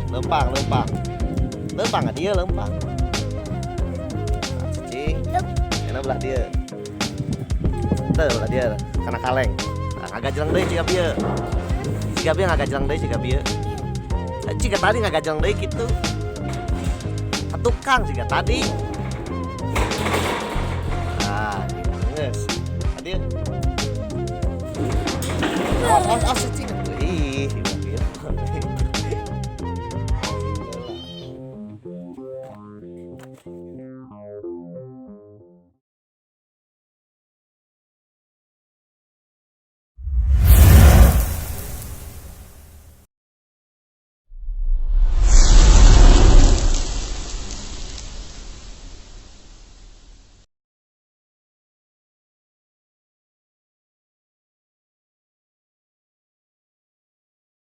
Lempang, lempang. Lempang ka dieu, lempang. Nah, cicing. Enak belah dieu. Teu, belah dieu kana kaleng. Nah, ngagajleng deui siga bieu. Siga bieu, ngagajleng deui siga bieu. Eh, siga tadi ngagajleng deui kitu. Ka tukang siga tadi. Nah, gitu geus. Ka dieu. Awas, awas, awas, cicing.